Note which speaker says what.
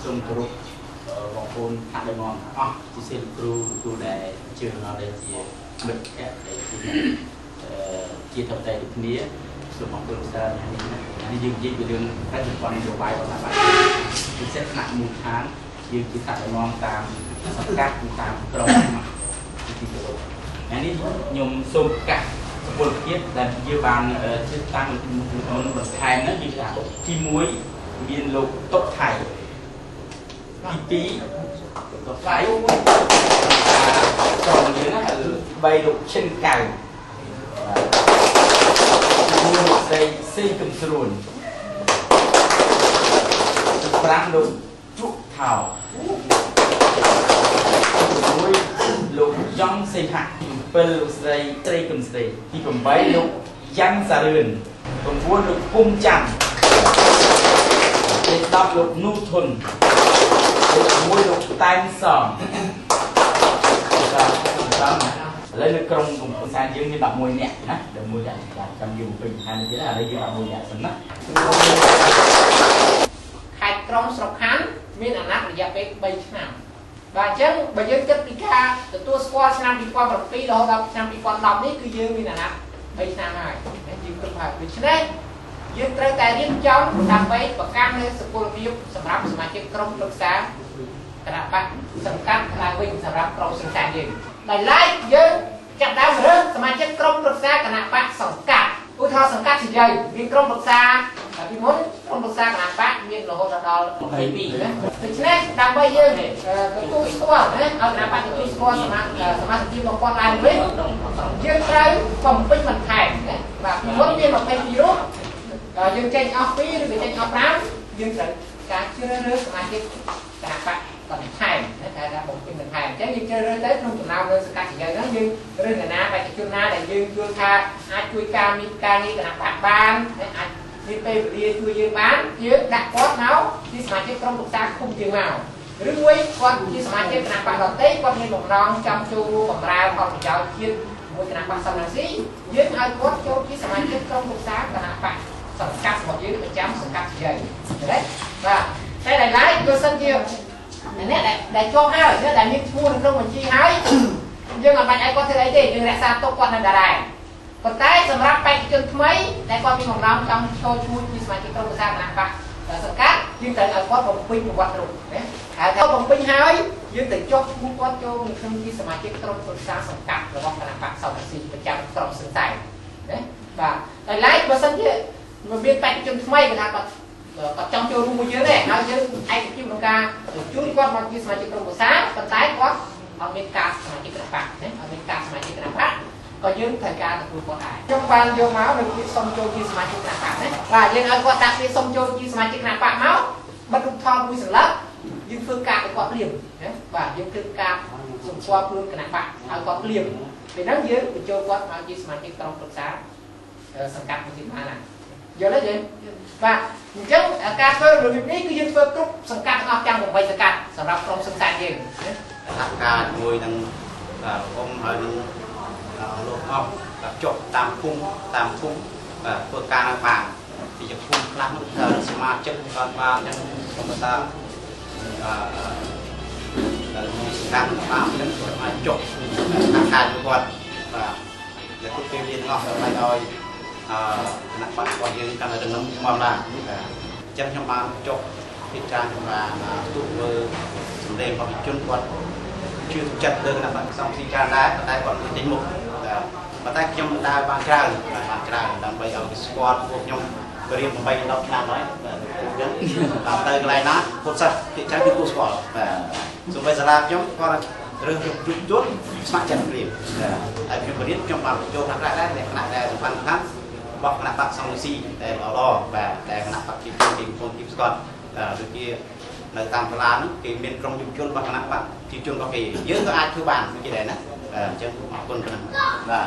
Speaker 1: សូមគោរពបងប្អូនថ្នាក់ដឹកនាំអស់ជាពិសេសលោកគ្រូលោកគ្រូដែលជឿដល់ដែលជាមិត្តភក្តិដែលជាជាធម្មតាដូចគ្នាសូមអរគុណច្រើននេះណានេះយើងនិយាយពីរឿងប្រព័ន្ធនយោបាយរបស់បាទពិសេសថ្នាក់មូលដ្ឋានយើងជាថ្នាក់ដឹកនាំតាមសង្កាត់តាមក្រុមទីគោរពថ្ងៃនេះខ្ញុំសូមប្រកាសសុពលភាពដែលយើងបានជិះតាំងមុនបន្ថែមហ្នឹងគឺថាទី1មានលោកតុកថៃទី2តុកថៃក្រុមយើងណា3លោកឈិនកៅ4លោកស្រីសេងកំស្រួន5លោកជក់ថោ6លោកចង់សេហៈ7លោកស្រីស្រីកំស្រីទី8លោកយ៉ាងសារឿន9លោកពុំច័ន្ទទី10លោកនូធុនទី11លោកតែនសំបាទឥឡូវនៅក្រុមកំពង់សានយើងមាន11នាក់ណា11នាក់ចាំយើងពេញខែនេះទៀតឥឡូវយើង11នាក់សិនណា
Speaker 2: ខេត្តក្រុងស្រុកខណ្ឌមានអាណត្តិរយៈពេល3ឆ្នាំបាទអញ្ចឹងបើយើងគិតពីការទទួលស្គាល់ឆ្នាំ2007រហូតដល់ឆ្នាំ2010នេះគឺយើងមានអាណត្តិ3ឆ្នាំហើយយើងគ្រប់ហើយដូច្នេះយើងត្រូវតែរៀបចំដើម្បីប្រកាសនូវសុពលភាពសម្រាប់សមាជិកក្រុមប្រឹក្សាគណៈបក្សសង្កាត់ឡើងវិញសម្រាប់ក្រុមសង្កាត់យើងដោយឡែកយើងចាប់ដើមរើសសមាជិកក្រុមប្រឹក្សាគណៈបក្សសង្កាត់ឧទាហរណ៍សង្កាត់ជាយមានក្រុមប្រឹក្សាពីមុនក្រុមប្រឹក្សាគណៈបក្សមានរហូតដល់22ណាដូច្នេះដើម្បីយើងទទួលស្គាល់ណាឲ្យគណៈបក្សទទួលស្គាល់សមាជិករបស់គាត់ឡើងវិញយើងត្រូវបំពេញបន្ថែមណាបាទពីមុនមាន22រូបយើងចេញអស់2ឬក៏ចេញអស់5យើងត្រូវការជ្រើសរើសសមាជិកគណៈបក្សបន្ថែមណាគេថាបំពេញបន្ថែមអញ្ចឹងយើងជ្រើសរើសទៅក្នុងចំណោមនៅសង្កាត់ជាហ្នឹងយើងរើសនរណាបេក្ខជនណាដែលយើងយល់ថាអាចជួយការមានការងារគណៈបក្សបានអាចមានពេលវេលាជួយយើងបានយើងដាក់គាត់មកជាសមាជិកក្រុមប្រឹក្សាឃុំយើងមកឬមួយគាត់ជាសមាជិកគណៈបក្សដទៃគាត់មានបំណងចង់ចូលរួមបម្រើផលប្រយោជន៍ជាតិមួយគណៈបក្សសំរងស៊ីយើងឲ្យគាត់ចូលជាសមាជិកក្រុមប្រឹក្សាគណៈបក្សសង្កាត់របស់យើងប្រចាំសង្កាត់ជាយទេបាទតែដោយឡែកបើសិនជាអ្នកដែលជាប់ហើយអ្នកដែលមានឈ្មោះនៅក្នុងបញ្ជីហើយយើងអត់បាច់ឲ្យគាត់ធ្វើអីទេយើងរក្សាទុកគាត់នៅដដែលប៉ុន្តែសម្រាប់បេក្ខជនថ្មីដែលគាត់មានបំណងចង់ចូលឈ្មោះជាសមាជិកក្រុមប្រឹក្សាគណៈបក្សសង្កាត់យើងត្រូវឲ្យគាត់បំពេញប្រវត្តិរូបណាហើយគាត់បំពេញហើយយើងត្រូវចុះឈ្មោះគាត់ចូលនៅក្នុងជាសមាជិកក្រុមប្រឹក្សាសង្កាត់របស់គណៈបក្សសំរងស៊ីប្រចាំក្រុមសង្កាត់ណាបាទដោយឡែកបើសិនជាមានបេក្ខជនថ្មីគេថាគាត់ចង់ចូលរួមមួយយើងទេហើយយើងឯកភាពក្នុងការជួយគាត់មកជាសមាជិកក្រុមប្រឹក្សាប៉ុន្តែគាត់អត់មានការសមាជិកគណៈបក្សណាអត់មានការសមាជិកគណៈបក្សក៏យើងត្រូវការទទួលគាត់ដែរខ្ញុំបានយកមកនៅពាក្យសុំចូលជាសមាជិកគណៈបក្សណាបាទយើងឲ្យគាត់ដាក់ពាក្យសុំចូលជាសមាជិកគណៈបក្សមកបិទរូបថតមួយសន្លឹកយើងធ្វើការឲ្យគាត់ភ្លាមណាបាទយើងធ្វើការសម្គាល់ខ្លួនគណៈបក្សឲ្យគាត់ភ្លាមពេលហ្នឹងយើងបញ្ចូលគាត់មកជាសមាជិកក្រុមប្រឹក្សាសង្កាត់មួយទៀតបានណាយល់ទេយើងបាទអញ្ចឹងការធ្វើរបៀបនេះគឺយើងធ្វើគ្រប់សង្កាត់ទាំងអស់ទាំង8សង្កាត់សម្រាប់ក្រុមសង្កាត់យើង
Speaker 3: សហការជាមួយនឹងអ៊ំហើយនឹងលោកអស់ចុះតាមភូមិតាមភូមិបាទធ្វើការនៅបានពីភូមិខ្លះនោះថាសមាជិកបានបានអញ្ចឹងធម្មតាដែលមានសង្កាត់បានអញ្ចឹងគាត់អាចចុះសហការជាមួយគាត់បាទដែលគ្រប់ពេលវេលាទាំងអស់ដើម្បីឲ្យគណៈបក្សរបស់យើងកាន់តែរឹងមាំឡើងបាទអញ្ចឹងខ្ញុំបានចុះពិចារណាទូមើលសម្លេងរបស់ជនគាត់ជឿចិត្តលើគណៈបក្សសំស៊ីច្រើនដែរប៉ុន្តែគាត់មិនចេញមុខបាទប៉ុន្តែខ្ញុំដើរបានច្រើនបានច្រើនដើម្បីឲ្យគេស្គាល់ពួកខ្ញុំរៀន8 10ឆ្នាំហើយបាទអញ្ចឹងតាមទៅកន្លែងណាពុទ្ធសាសនាច្រើនគឺគួរស្គាល់បាទសូម្បីសាលាខ្ញុំគាត់រើសយកជួបជួបស្ម័គ្រចិត្តរៀនបាទហើយខ្ញុំរៀនខ្ញុំបានបញ្ចូលខ្លះដែរលក្ខណៈដែលសំខាន់សំខាន់របស់គណៈបក្សសង្ឃស៊ីដែលល្អៗបាទតែគណៈបក្សជាជនទីកំពុងទីស្គាល់ដូចជានៅតាមសាលានោះគេមានក្រុមយុវជនរបស់គណៈបក្សជាជនរបស់គេយើងក៏អាចធ្វើបានដូចជាដែរណាបាទអញ្ចឹងអរគុណប៉ុណ្ណឹងបាទ